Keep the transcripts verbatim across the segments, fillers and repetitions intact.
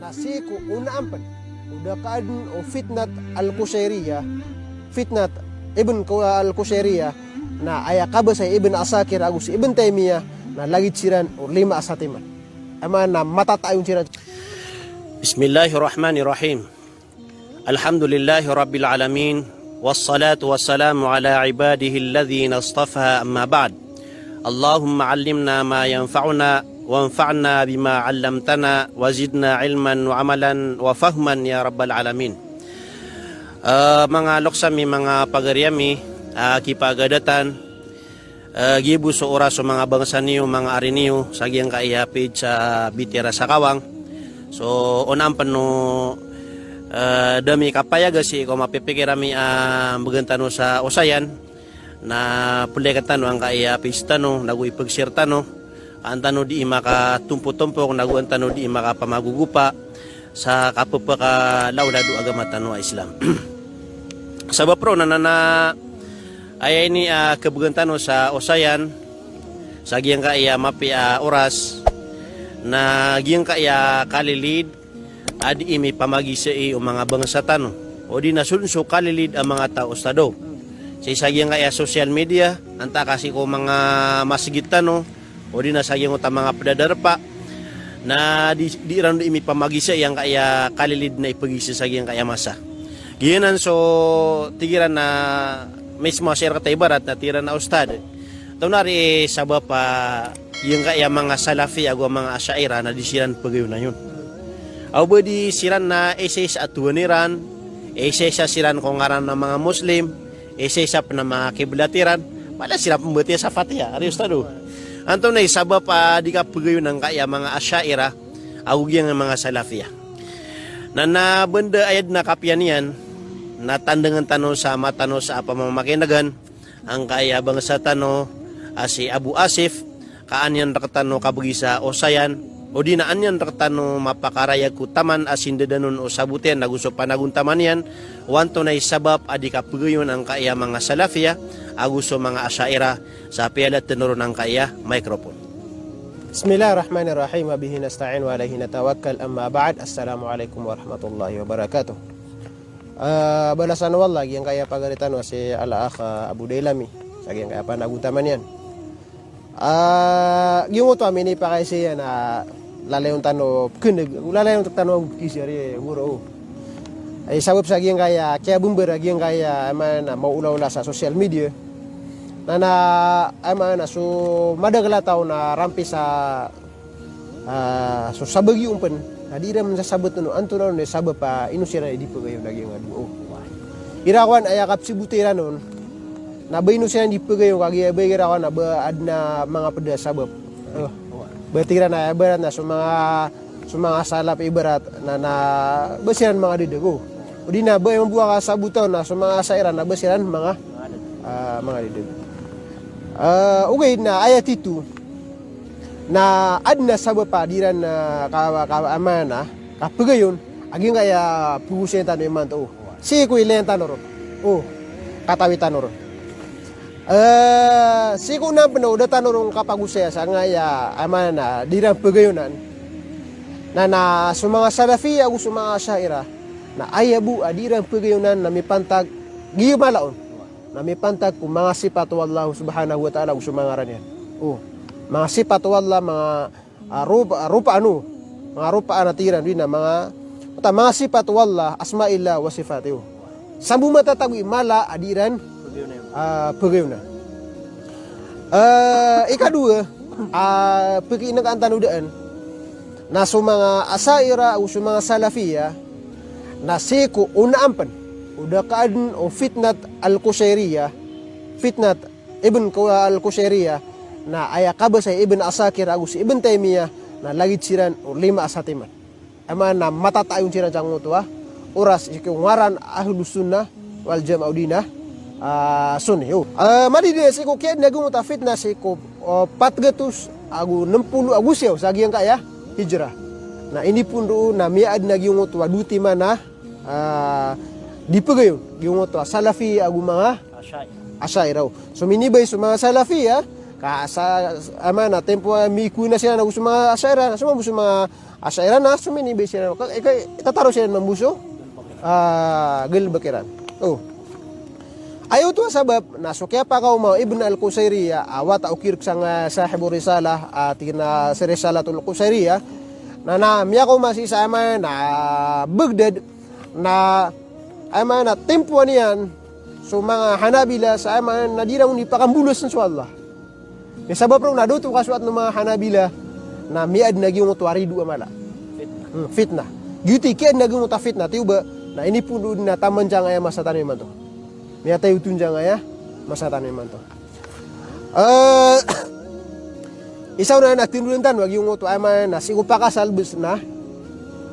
Na sii ko onaan pn o da kaadn o fitnat al-Qushayriyah, fitnat Ibn Ku-, al-Qushayriyah, na aya kabasa i Ibn Asakir ago si Ibn Taymiyyah, na lagid siran o lima a satiman. Aya maana na matatayon siran. Bismillahir Rahmanir Rahim. Alhamdulillahi Rabbil Alamin. Wassalatu wassalamu ala ibadihil ladhina istafa, amma ba'd. Allahumma allimna ma yanfa'una, wanfa'na bima allamtana, wa zidna ilman wa amalan wa fahman ya Rabbal Alamin. Ah, manga loks ami, manga pagari ami, ah, kipagadatan, ah, giya bo so oras o manga bangsa niyo, manga ari niyo, sa giyangkaya page sa B T R Sakawang. So, onaan pn o, ah, da mi kapayag sii ko mapipikir ami a mbgan tano sa osayan, na plike tano angkaya page tano, nago ipag-share tano, an tano dii makatompotompok, nago an tano dii makapamagogopa sa kapphakalaolad o agama tano a Islam. Sabap roo na, na, na aya ini a khabgan tano sa osayan, sa giyangkaya mapiya a oras, na giyangkaya kalilid a dii mipamagisai o manga bangsa tano, odi na so dn so kalilid a manga taw, Ustadh o. Sii sa giyangkaya social media, antaa ka sii ko manga masgit tano, odi na sa giyangkoto a manga pd a darpa, na di, di iran dii mipamagisai angkaya kalilid na ipagisa sa giyangkaya masa. Giyanan so tig iran na mismo a sii rkata ibarat na tig iran a, Ustadh, antonaa i sabap a giyangkaya manga Salafi ago a manga Asha'irah na di siran pagayonan on. Aw ba di siran na isaisa a tohan iran, isaisa siran ko ngaran a manga Muslim, isaisa pn a manga kiblat iran, mala siran pmbatiya sa Fatiha, ari Ustadh o. Antonaa i sabap a di kapagayon angkaya manga Asha'irah ago giyangkaya manga Salafiyah? Na, na banda aya dn a kapiya niyan, na tandangn tano sa mata tano sa pamamakin'gan angkaya bangsa tano a si Abu Asif, ka an iyan rktano kabgi sa osayan, odi na an iyan rktano mapakarayag ko taman a sindadan on o sabot iyan ago so panagontaman iyan, o antonaa i sabap a di kapagayon angkaya manga Salafiyah ago so manga Asha'irah, sa piyalaten ron angkaya microphone. Bismillahir Rahmanir Rahim, wa bihi nasta'in wa alayhi natawakkal, amma ba'd. Assalamu alaikum warahmatullahi wabarakatuh. Ah, balasan o Allah giyangkaya pagari tano a si Al-Akh, ah, Abu Dailami, sa giyangkaya panagontaman iyan. Ah, giyangkoto a minipakaisa iyan na lalayon tano pkneg, lalayon tano pkisa ari guro. Ay sabap sa giyangkaya kiyabmbr a giyangkaya, aya maana na, maolaola sa social media. Na, na, aya maana na, so madakl a taw na rampi sa, ah, so sabagi on pn, na di iran msasabot on o antonaa ron i sabap a ino siran i di pagayon a giyangkaya doa. Ira kowan aya kapsbota iran on na ba ino siran di pagayon, kagiya ba ira kowan a ba adn a manga pd a sabap. Oh. Ba tig iran a ibarat na so manga, so manga Salaf ibarat na, na ba siran manga dadago. Odi na ba aya mambo a kasabota on na so manga Asha'irah na ba siran manga, ah, manga dadago. Ah, ogaid na aya tito na adn a sabap a di iran, ah, ka, ka, aya maana na, kapagayon a giyangkaya pagosayin tano imanto. Sii ko ilayn tano ron. O, katawi tano ron. Eh, sii ko onaan pn o da tano ron kapagosaya sangkaya, aya maana na, di iran pagayonan. Na, na so manga Salafi ago so manga Asha'irah na aya bo a di iran pagayonan na mipantag, giya mala on, na mipantag ko manga sipat o Allah subhanahu wa ta'ala ago so manga ngaran iyan. O, manga sipat o Allah, manga, ah, ropa, ah, ropaan o. Manga ropaan a tig iran, odi na manga, ta manga sipat o Allah, asma'illah wa sifatihi. Sambo matatago i mala a di iran, ah, pagayonan. Ah, ikadowa, ah, pkiinkaan tano daan na so manga Asha'irah ago so manga Salafiyah na sii ko onaan pn o da kaadn o fitnat al-Qushayriyah, fitnat Ibn Ku-, al-Qushayriyah, na aya kabasa i Ibn Asakir ago si Ibn Taymiyyah, na lagid siran o lima a satiman. Aya maana na matatayon siran sangkoto a oras sii ko ngaran Ahlus Sunnah wal Jamaah, odi na, ah, Sunni. O. Ah, madi dn sii ko kiyaadn a giyangkoto a fitnah sii ko, oh, pat gatos ago nm polo ago siyaw sa giyangkaya hijrah. Na inipoon roo na miyaadn a giyangkoto a dowa timan a, ah, di pagayon, giyangkoto a Salafi ago manga Asha'irah. Asha'irah. So minibay so manga Salafiyah, Ka sa, aya maana, tempo a mikowa siran ago so manga Asha'irah, na so mambo so manga Asha'irah na so minibay siran. Ka, ka, itataro siran mambo so, ah, galbk iran. O. Aya oto a sabap na so kiyapakaoma o Ibn al-Qushayriyyah, a wata o kirk sangkai a Sahibur Risalah, a tig iran a Risalatul Qushayriyyah, na, na miyakaoma sii sa aya maana Baghdad, na aya maana tempowan iyan so manga Hanabila sa aya maana di iran on di pakambolasan so Allah. Aya sabap roo na da oto kasoat o manga Hanabila na miyaadn a giyangkoto a ridoay a mala. Hmm, fitnah. Giyoto i kiyaadn a giyangkoto a fitnah, tiyoba na inipoon on na taman sangkaya masa tano imanto. Miyatay oto sangkaya masa tano imanto. Eh, isa on na tindolon tano a giyangkoto a aya maana sii ko pakasal bes na,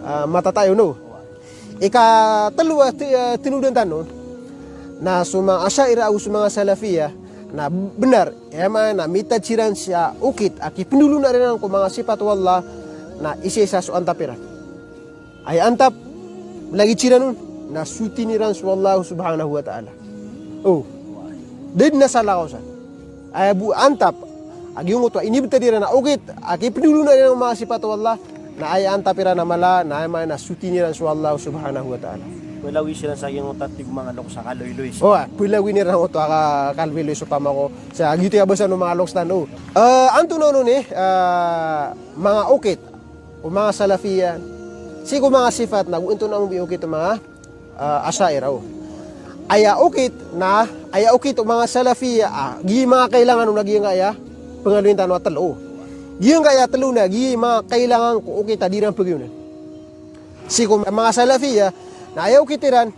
ah, matatayo, no? Ikatelo a ti-, eh, tindolon tano, na so manga Asha'irah ago so manga Salafiyyah, na bnar, aya maana mitad siran sa okit a kipndolona iran ko manga sipat o Allah, na isaisa so antap iran. Aya antap, lagid siran on, na sotin iran so Allah subhanahu wa ta'ala. O. Da dn a salakaw san. Aya bo antap a giyangkoto a inibtad iran a okit a kipndolona iran ko manga sipat o Allah, na aya antap iran a mala na aya maana sotin iran so Allah subhanahu wa ta'ala. Palawi siran sa giyangkoto a tig o manga loks a kaloyloy. O, palawi iran oto a ka-, kaloyloy so pamako. Sa giyoto i kabasa o manga loks tano. Eh, antonaa onon i, eh, manga okit o manga Salafiyyah sii ko manga sipat na go antonaa mambo i okit o manga ah, Asha'irah, o. Aya okit na, aya okit o manga Salafiyyah, ah, gii manga kailangan on na giyangkaya pangaloyin tano a telo, o. Giyangkaya telo na gii manga kailangan ko okit a di iran pagayonan. Sii ko manga Salafiyyah na aya okit iran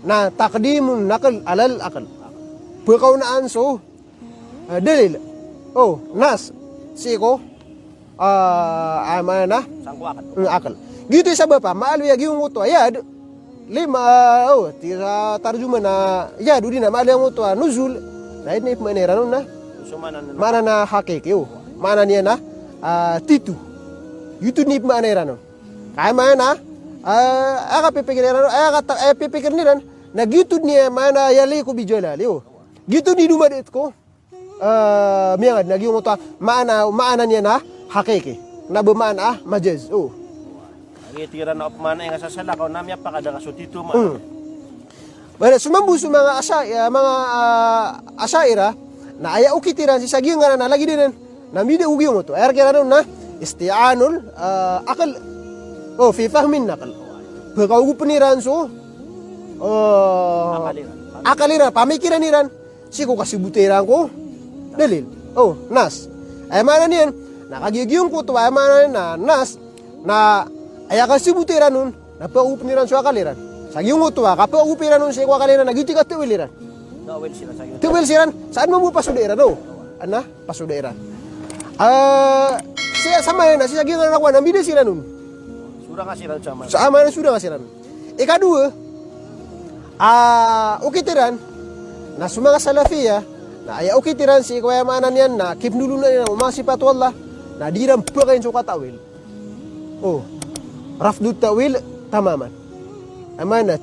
na taqdimun naql alal aql. Pkaonaan so ah, dalil. O, nas. Sii ko, ah, aya maana? Sangko akl. Hmm, akl. Giyoto i sabap a maaloy a giyangkoto a yad. Lima, o, tig sa tarjuma na yad, odi na maaloy a giyangkoto a nuzul. Na aya dn i pmaana iran on na. So maana na. Maana na haqiqi, o. Maana niyan na, ah, tito. Giyoto dn i pmaana iran on. Ka aya maana, ah, aya kapipikir iran on, aya kata-, aya pipikir iran, na giyoto dn i maana yaliqu bi jalalihi, o. Giyoto dn i domadkt ko ah, miyangadn a giyangkoto a maana, maana niyan a haqiqi. Na ba maana a majaz. O. Aya tig iran a opama na aya nga sa salakaw na miyapakada ka so tito ma. Hmm. Bale, so mambo so manga Asha-, ah, manga, ah, Asha'irah, na aya okit iran sii sa giyangkanan a lagid anan na mbida o giyangkoto. Aya rk iran on na isti'anul, ah, aql. O, fi fahmin naql. Pkaogopn iran so, o, akal iran. Akal iran, pamikiran iran. Sii ko kasbota iran ko dalil. O, nas. Aya maana niyan na kagiya giyangkoto a aya maana niyan na nas, na aya kasbota iran on na pagopn iran so akal iran. Sa giyangkoto a kapagop iran on sii ko akal iran na giyoto i katawil iran. Tawil siran sa giyoto. Tawil siran, sa adn mambo pasoda iran, o. Adn a pasoda iran. Ah, sii sa maana niyan na sii sa giyangkanan a kowan na mbida siran on. Sorang a siran sa maana. Sa maana sorang a siran. Ikadowa, ah, okit iran na so manga Salafiyah, na aya okit iran sii ko aya maana niyan na kipndolona iran o manga sipat o Allah, na di iran pakain so katawil. O, rafdut ta'wil tamaman. Aya maana,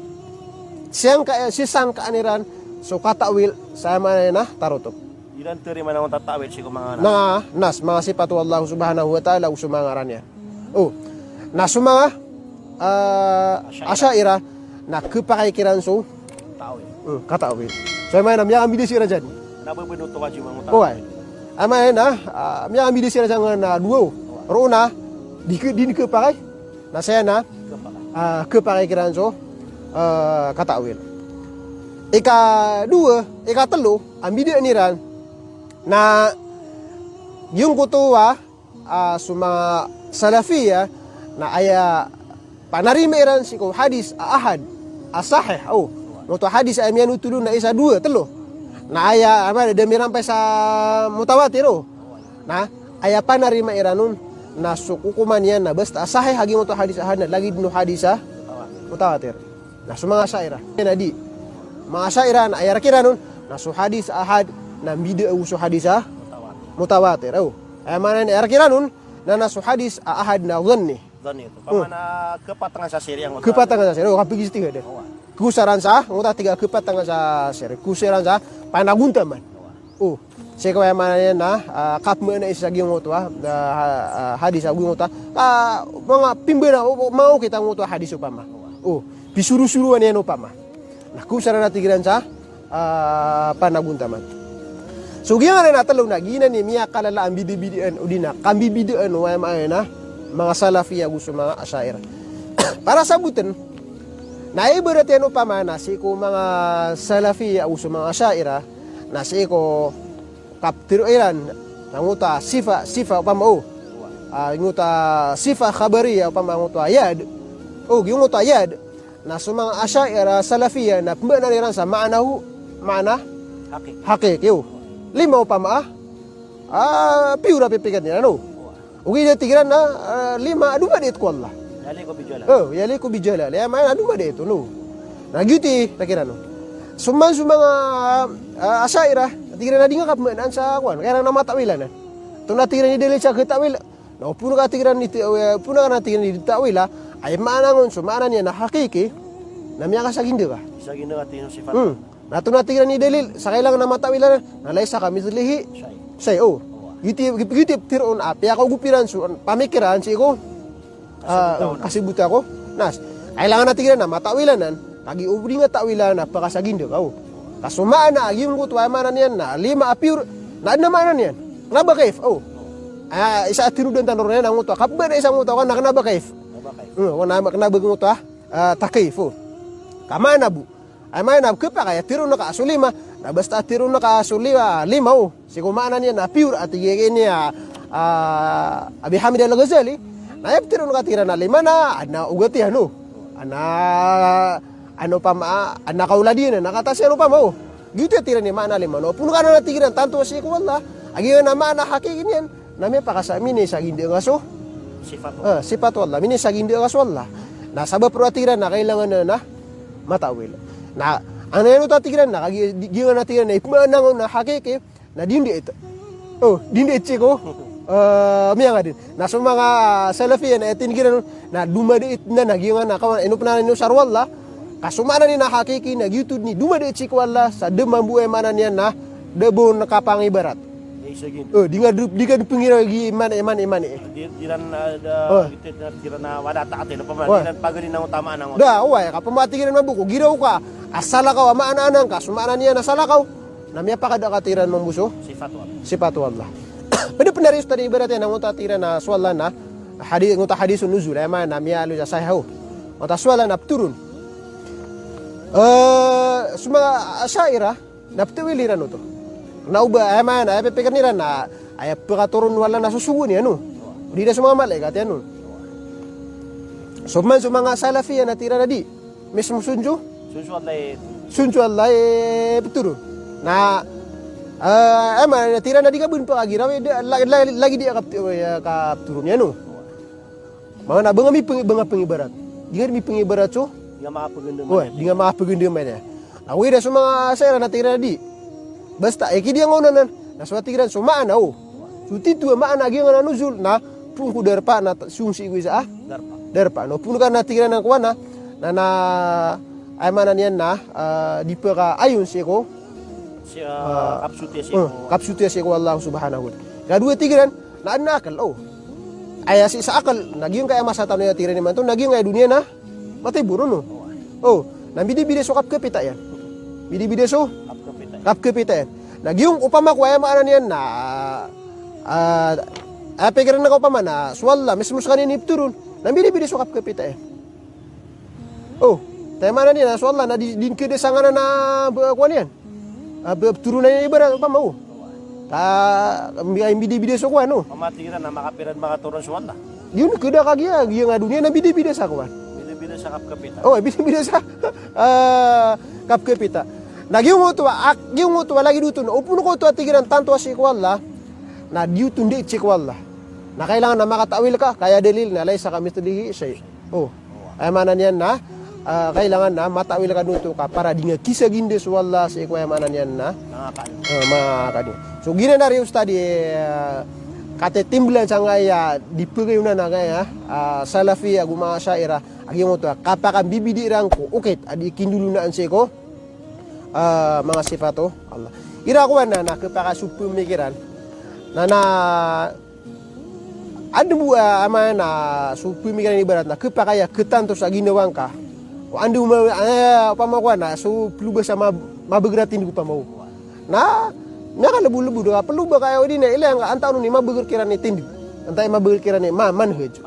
siyangka-, sisangkaan iran so katawil sa aya maana niyan na tarotop. Di iran tarimaan angkoto a ta'wil sii ko manga nas. Na, nas, manga sipat o Allah subhanahu wa ta'ala, ago so manga ngaran iyan. O, na so manga, ah, Asha'irah. Asha'irah, na khapakay kiran so ta'wil. Hmm, kata'wil. So aya maana miyakambida siran san. Na ba bino to wajib angkoto a. Oway. Aya maana, ah, miyakambida siran san na dowa. Roo na, di khe-, di khapakay. Na saya na, khapakay. Ah, khapakay kiran so, ah, kata'wil. Ikadowa, ikatelo, a mbidaan iran na giyangkoto a, ah, so manga Salafiyah, na aya panarima iran sii ko hadis a ahad, a sahih, o. Angkoto a hadis a aya miyanotol on na isa, dowa, telo. Na aya, aya maana, da mirampay sa mutawatir, o. Na aya panarima iran on na so kokoman iyan na basta a sahih a giyangkoto a hadis a ahad na lagid o hadis a mutawatir. Na so manga Asha'irah na di. Manga Asha'irah na aya rk iran on na so hadis a ahad na mbida ago so hadis a mutawatir. O. Aya maana niyan aya rk iran on na, na so hadis a ahad na dhanni. Dhanni oto. Hmm. Pamana khapatangan sa siri angkoto. Khapatangan sa siri. O, kapag-ijtihad. Oway. Kosaran sa, angkoto a tig a khapatangan sa siri. Kosaran sa panagontaman. Oway. O. Sii ko aya maana niyan na, ah, kapmaana isa giyangkoto a, ah, ha-, ah, hadis a giyangkoto a, ah, manga pimbara, o, o, manga okit angkoto a hadis opama. O, pisorosoroan iyan opama. Na kowasa na tig iran sa, ah, panagontaman. So giyanan a tlo na giyanan i miyakalala a mbidabidaan odi na kambibidaan o aya maana niyan na manga Salafi ago so manga Asha'ira. Para sabotn, na ibarat iyan opama na sii ko manga Salafi ago so manga Asha'ira, na sii ko kaptero iran, na ngoto a sifa, sifa opama o. Ah, ngoto a sifa khabariya opama ngoto a yad. O, giyangkoto a yad. Na so manga Asha'ira Salafiya na pmbanan iran sa maana ho, maana Hakiki. Hakiki, o. Lima opama a, ah, pure a pipikir iran, o. Ogaid na tig iran na, ah, lima a domadait ko Allah. Yaliqu bi jalal. O, yaliqu bi jalal. Aya maana a domadait on, o. Na giyoto i tig iran, o. So man so manga, ah, Asha'ira, tig iran na di nga kapmaanaan sa kowan, kailangan a mata'wil anan. Oto na tig iran i dalil sa khata'wil. Na opama ka tig iran i, eh, opama ka na tig iran i ta'wil a, aya maana ngka on so maana niyan na hakiki, na miyakasagindg ka. Sagindg ka, tig iran, sifat. Hmm. Na oto na tig iran i dalil sa kailangan a mata'wil anan, na laysa kamithlihi shay. Shay, o. Giyoto i, giyoto i ptharoon a piyakaogop iran so pamikiran sii ko, ah, kasabota ko. Kasabota ko. Na kailangan a tig iran na mata'wil anan, kagiya o di nga ta'wilan na pakasagindg ka, o. Ka so maana a giyangkoto a aya maana niyan na lima a pure, na adn a maana niyan. Kna ba kayf, o. Ah, isa a tharoon tano ron iyan na ngoto a kapmbanan isa ngoto a kowan na kna ba kayf. Kna ba kayf. Hmm, o, na kna ba ngoto a, ah, takayf, o. Ka maana bo. Aya maana a khapakay a tharoon ka a so lima, na basta a tharoon ka a so lima, lima, o. Sii ko maana niyan na pure a tig iyan a, ah, Abi Hamid Al-Ghazali, na aya ptharoon ka tig iran a lima na, adn a ogat iyan, o. Adn a, adn a opama, adn a kaolad iyan, na katas iyan opama, o. Giyoto i tig iran i maana lima, na opama ka na tig iran tanto a sii ko Allah, a giyanan a maana hakiki niyan, na miyapakasagindg, minisagindg ka so sifat o, ah, sifat o Allah, minisagindg ka so Allah. Na sabap roo a tig iran na kailangan na, na mata'wil. Na, aya maana oto a tig iran na, kagiya, di, giyanan a tig iran na ipmaana ngka on na hakiki, na di ndait. O, di ndait sii ko, eh, miyangadn. Na so manga Salafiya na aya tig iran on, na domadait na, na giyanan a kowan, ino pn a ino sa roo o Allah. Ka so maana niyan na hakiki, na giyoto dn i domadait sii ko Allah, sa da mambo aya maana niyan na, da bo on kapangibarat. Ay, sa gin. O, di nga dn, di nga dn pnggiraw giya i maana, i maana, i maana. Di, di iran, ah, da, o, giyoto, di iran, ah, wala ta'til, opama, o, di iran pagalin angkoto a maana angkoto. Da, oway, ka opama tig iran mambo ko giraw ka a salakaw a maana anan ka so maana niyan na salakaw, na miyapakada ka tig iran mambo so sifat o Allah. Sifat o Allah. Pd pn a ri ustad i ibarat iyan angkoto a tig iran a so Allah na hadi-, angkoto a hadithun nuzul, aya maana na miyaaloy sa sahih, o. Angkoto a so Allah na ptoron. Eh, so manga Asha'ira, na ptawil iran oto. Na oba, aya maana, aya pipikir iran na, aya pkatoron o Allah na so sogo niyan, o. Di na so manga malaikat iyan, o. So man so manga Salafiya na tig iran a di. Mismo so, so Allah i, so Allah i ptoron. Na, eh, aya maana na tig iran a di ka bo on pakagirawi, da, la-, la-, lagid i kapto-, eh, kaptoron iyan, o. Maana ba nga mipeng-, ba nga pengibarat. Di nga mipeng-, ibarat so? Di nga makapagandam. Oway, di nga makapagandam iyan. Na ogaid na so manga Asha'ira na tig iran a di. Basta, eh, ki di nga onanan. Na so tig iran so maana, o. So titho a maana a giyanan a nuzul na phoon ko darpa na ta-, song sii ko isa a darpa. Darpa. Na phoon ka na tig iran a kowan na, na, na, aya maana niyan na, ah, di pkaayon sii ko, si, ah, ah, kapsotiya sii, eh, ko, kapsotiya sii ko Allah subhanahu wa ta'ala. Kadowa tig iran, na adn a akl, o. Aya sii sa akl, na giyangkaya masa tano aya tig iran imanto, na giyangkaya doniya na mathay bo ron, o. O, na mbidabida so kapkhapita iyan. Mbidabida so kapkhapita iyan. Kapkhapita iyan. Na giyangkoto opama ko aya maana niyan na, ah, aya pikiran ka opama na so Allah, mismo skaniyan i ptoron. Na mbidabida so kapkhapita iyan. O, aya maana niyan na so Allah na di, di ngka da sangkanan a, ba, kowan iyan. A, ba, ptoronan iyan ibarat opama, o. Ka, mbi-, mbidabida so kowan, o. Opama tig iran na makapira dn makatoron so Allah. Di on khada ka giya, giyangkaya doniya na mbidabida sa kowan. Mbidabida sa kapkhapita. O, mbidabida sa, ah, kapkhapita. Na giyangkoto a, ak-, giyangkoto a lagid oto na, opama ka oto a tig iran tanto a sii ko Allah, na di oto ndait sii ko Allah. Na kailangan na makata'wil ka, ka aya dalil na laysa kamithlihi shay. O. Aya maana niyan na, ah, kailangan na mata'wil ka dn oto ka para di nga kisaginda so Allah sii ko aya maana niyan na, ah, manga kadi. So giyanan a ri ustad i, ah, katitimblan sangkaya di pagayonan angkaya, ah, Salafi ago manga Asha'ira, a giyangkoto a kapakambibida iran ko okit a di kindolonaan sii ko, ah, manga sifat o Allah. Igira kowan na, na khapakay so pmikiran. Na, na, anda bo, ah, aya maana na so pmikiran ibarat na khapakay a khatanto sa ginawa ngka. O anda bo ma-, ah, opama kowan na so ploba sa ma-, mabagr a tindg opama o. Na, miyakalbodlbod ka, ploba ka aya odi na ilaya ngka antaa on i mabagr kiran i tindg. Antaa i mabagr kiran i ma-, manhaj.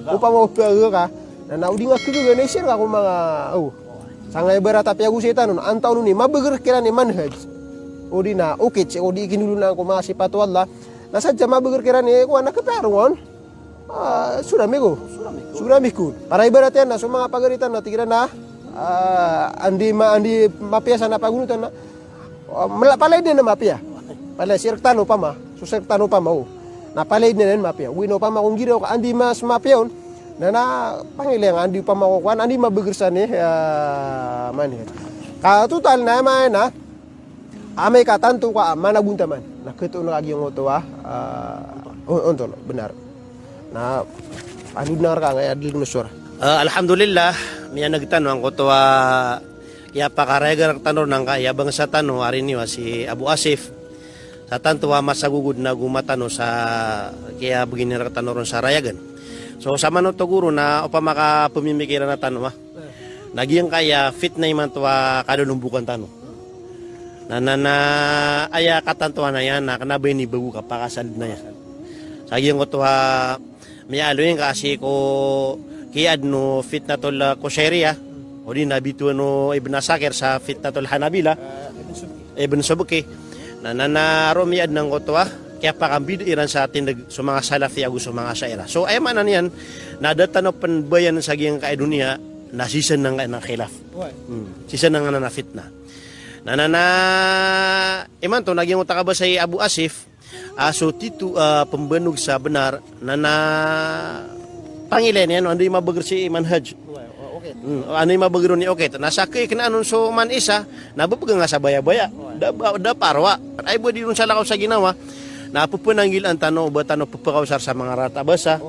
Opama o pagaga ka. Na, na odi nga khagaga na isir ka ko manga, o. Sangkai ibarat a piyagosay tano na antaa on i mabagr kiran i manhaj. Odi na okit, sii ko di kinolonan ko manga sipat o Allah. Na sadn sa mabagr kiran i kowan na khapakay ron. Ah, soramik o. Soramik o. Para ibarat iyan na so manga pagari tano na tig iran na, ah, anda i ma-, anda i mapiya san a pagonotan na, ah, mala-, palaya dn a mapiya. Palaya sii rktano opama. So sii rktano opama o. Na palaya dn a mapiya. Oway na opama ko nggiraw ka anda i mas mapiya on. Na, na pangilaya nga anda i opama ko kowan, anda i mabagr san i, ah, manhaj. Ka total na aya maana na amay ka tanto ka a managontaman na khatoon ka giyangkoto a, ah, on-, ontol, bnar. Na, alodan ka rka angkaya dn so sora. Ah, alhamdulillah, miyaneg tano angkoto a kiyapakarayag rktano ron angkaya bangsa tano a riniwa si Abu Asif. Sa tanto a masagogod na goma tano sa kiyabgay niyan rktano ron sa rayagan. So, samanoto goro na opama ka pmimikiran tano a na giyangkaya fitna imanto a kadalombokan tano. Na, na, na aya katantoan iyan na kna ba inibago ka pakasaad na iyan. Sa giyangkoto a miyaaloy ngka sii ko kiyaadn o fitnatul Qushayriyah, odi na bitowan o Ibn Asakir sa fitnatul Hanabila, Ibn Subki. Na, na, na roo miyaadn angkoto a kiyapakambida iran sa tindg so manga Salafi ago so manga Asha'irah. So, aya maana niyan na da tano pn bayan sa giyangkaya doniya na sii san angkaya na khilaf. Hmm. Sii san angkaya na fitna. Na, na, na, imanto na giyangkoto a kabasa i Abu Asif, ah, so tito, ah, pmbanog sa bnar, na, na pangilaya niyan o anda i mabagr sii manhaj. Hmm, o anda i mabagr on i okit. Na sa kaiknaan on so man isa, na bbgan nga sa bayabaya. Da ba, da parwa. Ay bo di ron salakaw sa ginawa. Na pphananggilaan tano, o ba tano ppkakaosar sa manga rarata a basa.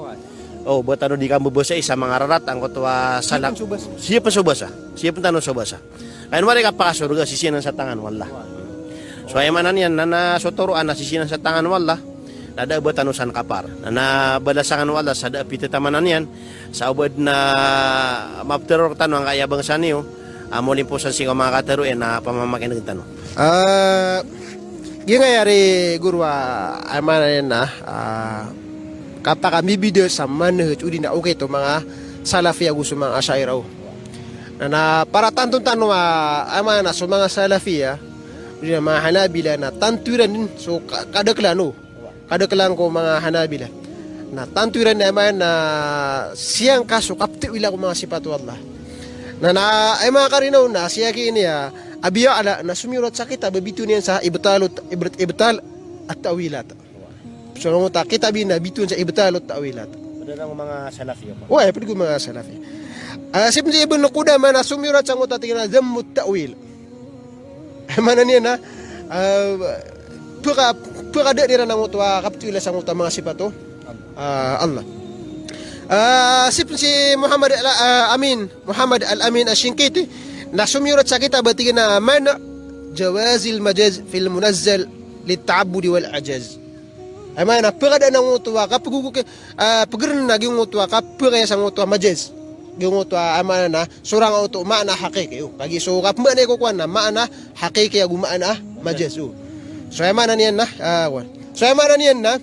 O ba tano di kambabasai sa manga rarata angkoto a salak. Sii pn so basa. Sii pn tano so basa. Kagiya oway ka pakasorga, sisii anan sa tangan o Allah. So aya maana niyan na, na so toroan na sisii anan sa tangan o Allah. Na da a ba tano san kapar. Na, na balasan o Allah sa da a pithataman iyan. Sa o ba dn a maptharo rktano angkaya bangsa niyo a molimposan sii ko manga katharo iyan a pamamakineg tano. Ah, giyangkaya ari goro a, aya maana niyan na, ah, kapakambibida sa manhaj odi na okit o manga Salafi ago so manga Asha'irah. Na, na para tanton tano a, aya maana na so manga Salafi a, odi na manga Hanabila na tanto iran dn so ka-, kadaklan o. Kadaklan ko manga Hanabila. Na tanto iran, aya maana na siyangka so kaptawila ko manga sipat o Allah. Na, na, aya maana karina on na si aki ini a Abi Ya'la na somiyorat sa kitab a bitowan iyan sa ibtalut, ibt-, ibtal at-ta'wilat. So langoto a kitab iyan na bitowan sa ibtalut ta'wilat. Pd ko manga Salafi, apa? Oway, pd ko manga Salafi. Ah, sii pn si Ibn Qudamah na somiyorat sangkoto a tig iyan a dhammut ta'wil. Aya maana niyan na, ah, pka-, pkadaan iran angkoto a kaptawila sangkoto a manga sipat o, ah, Allah. Ah, sii pn si Muhammad Al-, ah, Amin, Muhammad Al-Amin Ash-Shinqiti, na somiyorat sa kitab a tig iyan a Man'u Jawazil Majaz fil Munazzal lit-Ta'abbudi wal-I'jaz. Aya maana na pkadaan angkoto a kapgogo ki-, ah, pgr na giyangkoto a kapkaya sangkoto a majaz. Giyangkoto a, aya maana na sorang oto maana haqiqi, o. Kagiya so kapmaana ko kowan na maana haqiqi ago maana majaz, o. So aya maana niyan na, ah, kowan. So aya maana niyan na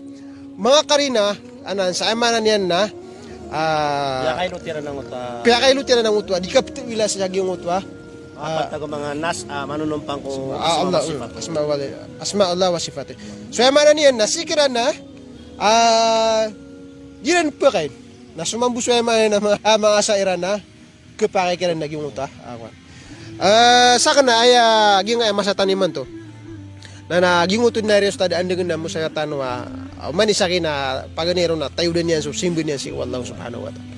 manga karina anan sa aya maana niyan na, ah, piyakailot iran angkoto a, piyakailot iran angkoto a di kaptawila sa giyangkoto a, ah, apat ago manga nas, ah, manonompang ko, ah, asma Allah, wa sifat. Asma wa, asma Allah wa sifat. So aya maana niyan na sii kiran na, ah, di iran pakail. Na so mambo so aya maana na manga, manga Asha'irah na khapakay kiran na giyangkoto a, ah, kowan. Ah, sakn na aya giyangkaya masa tano imanto. Na, na giyangkoto na iri so tada andagn na mosaya tano a, ah, oman i saki na paganay ron na tayodan iyan so simba niyan sii ko Allah subhanahu wa ta'ala.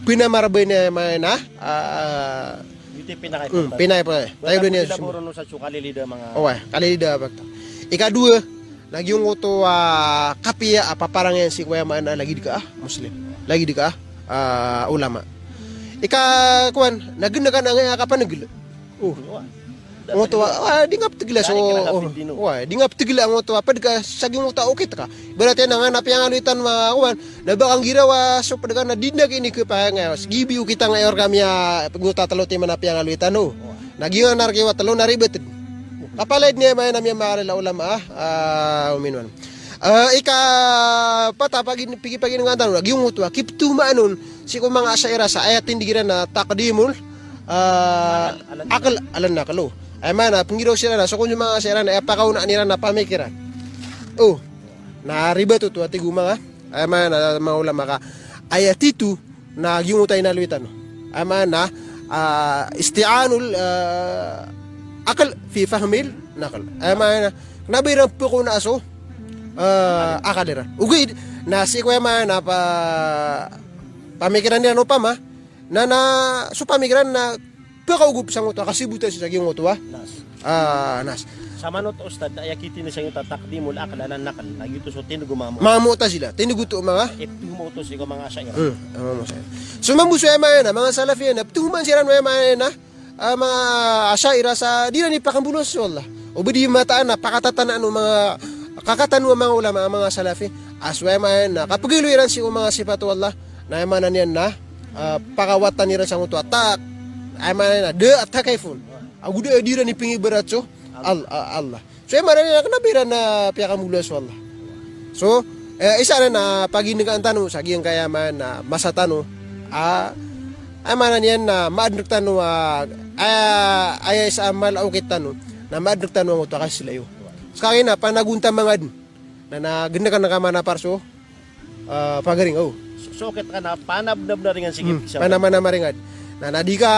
Pinamarba niyan aya maana na, ah, Ito i pinaka-importante. Hmm, pinaka-importante. Tayodan iyan so simba. Oway, kalilida a faktor. Ikadowa, na giyangkoto a kapiya a paparang iyan sii ko aya maana na lagid ka a Muslim. Lagid ka a, ah, ulama. Ika, kowan, na gnkan angkaya kapanggl. O. Ngoto a, ah, di nga ptegela so, oh, wa, di nga ptegela ngoto a ped ka sa giyoto a okit ka. Ibarat iyan na nga na piyangaloy tano a kowan, na ba ka nggiraw a so ped ka na di na kinikepahay nga, sigi bi okit a nga iyor kami a ngoto a telo timan a piyangaloy tano. Na giyanan a rk iwa telo na ribeted. Kapalad niyan maya na miyamakalala ulama, ah, ah, ominwan. Ah, ikapat a pagin-, pigi-, paginengan tano, na giyoto a kiptohomaan on sii ko manga Asha'irah sa aya tindig iran a taqdimul, ah, aql ala naql. Aya maana, penggiraw siran na so kon so manga Asha'irah na aya pakaonaan iran na pamikiran. Oh, na ribat oto a tig o manga, aya maana, manga ulama ka, aya tito na giyoto a inaloy tano. Aya maana, ah, isti'anul, ah, aql fi fahmil naql. Aya maana, kena ba iran pekaonaa so, ah, akal iran. Ogaid na sii ko aya maana pa-, pamikiran iran opama, na, na so pamikiran na pekaogop sa ngoto a kasibota sii sa giyoto a nas. Ah, nas. Samanoto, Ustad, aya kitindeg sa giyoto a taqdimul aql ala naql, na giyoto so tindeg o manga Mu'tazilah. Tindeg oto o manga? Iptohoma oto sii ko manga Asha'irah. Hmm, manga Asha'irah. So mambo so aya maana, manga Salafiyin na ptohomaan siran o aya maana, ah, manga Asha'irah sa di iran ipakambaloy so Allah. O ba di mataan a pakatatanaan o manga, kakatano a manga ulama a manga Salafi a so aya maana kapegaloy iran sii ko manga sipat o Allah, na aya maana niyan na, ah, pakawatan iran sa ngoto a ta-, aya maana niyan na da a takayfun. Ago da a di iran ipngibarat so Al-, ah, Allah. So aya maana niyan na kena ba iran na piyakambaloy so Allah. So, eh, isa anan a paginengan tano sa giyangkaya maana masa tano. Ah, aya maana niyan na maaden rktano a, ah, aya isa a mala a okit tano na maaden rktano a ngoto a kasisila iyo. Seka giya na panagontamangan aden. Na, na geneken ka manapar so, ah, pagaring, oh. So, so okit ka na panabnab na ringan sii. Hmm, sa panamana maringad. Na, na di ka,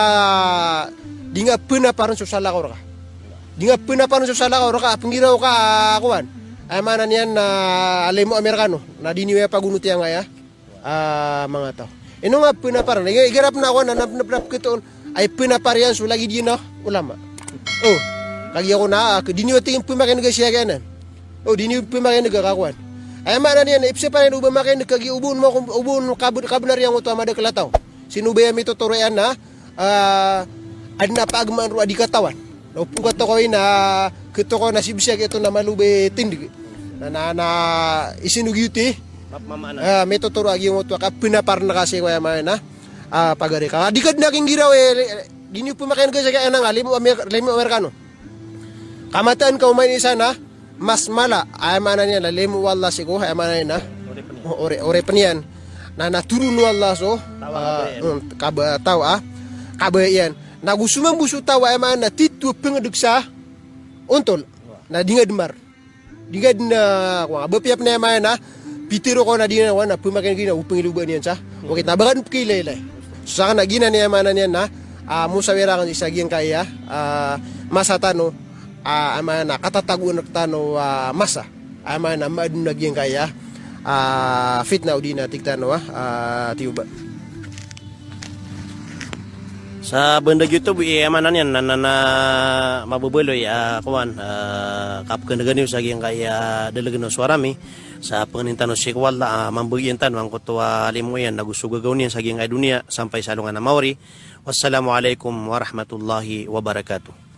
di nga penaparen so salakaw rka. Di nga penaparen so salakaw rka, penggiraw ka, ah, kowan. Aya maana niyan na limo Amerikano. Na di niyo aya pagonoti angkaya, ah, manga taw. Ino nga penapar, igira, igira pn a kowan, na, na, na, na, ketoon. Ay penapar iyan so lagid iyan a ulama. Oh, kagiya ko na, ah, di niyo tig pemakineg a siya kaya nan. Oh, di niyo pemakineg a kakowan. Aya maana niyan na ipsapar iyan o ba makineg kagiya o ba on ma-, o ba on kabed-, kabenar iyan oto a madakel a taw. Sino ba aya mitotoro iyan na, ah, aden a pageman ro a di katawan. Na opama ka tokawi na, ketokawi na sibisag ito na malo ba itindeg. Na, na, na, isino giyoto i, ah, mitotoro a giyoto a kapenapar na kasi ko aya maana, ah, pagari ka. Di ka den a kinggiraw, eh, di niyo pemakineg a siya kaya nan a limo Amer-, limo Amerikano. Kamataan ka oman i isa na mas mala, aya maana niyan na limo o Allah sii ko, aya maana niyan na, o-, ori-, oripen iyan. Na, na toron o Allah so, ah, hmm, kaba-, taw a kabaya iyan. Na go so mambo so taw a aya maana na tito a pengedeg sa ontol. Na di nga den mar. Di nga den, ah, kowan, ba piya pn aya maana na pitero ko na di nga kowan na pemakineg iyan na o pengiloba niyan sa okit na ba ka den pekiilaylay. So saken na giyanan i aya maana niyan na, ah, mosawira aken sii sa giyangkaya, ah, masa tano, ah, aya maana na katatagoan rktano a masa. Aya maana na maaden a giyangkaya, ah, fitna odi na tig tano a, ah, tiyoba. Sa banda giyoto bo i aya maana niyan na, na, na mababaloy a kowan, ah, kapekenegen iyo sa giyangkaya dalegen o sowara mi. Sa pengenin tano sii ko Allah, ah, mambagian tano angkoto a limo iyan, nago so gagaw niyan sa giyangkaya doniya sampay sa alongan a maori. Wassalamu alaikum warahmatullahi wabarakatuh.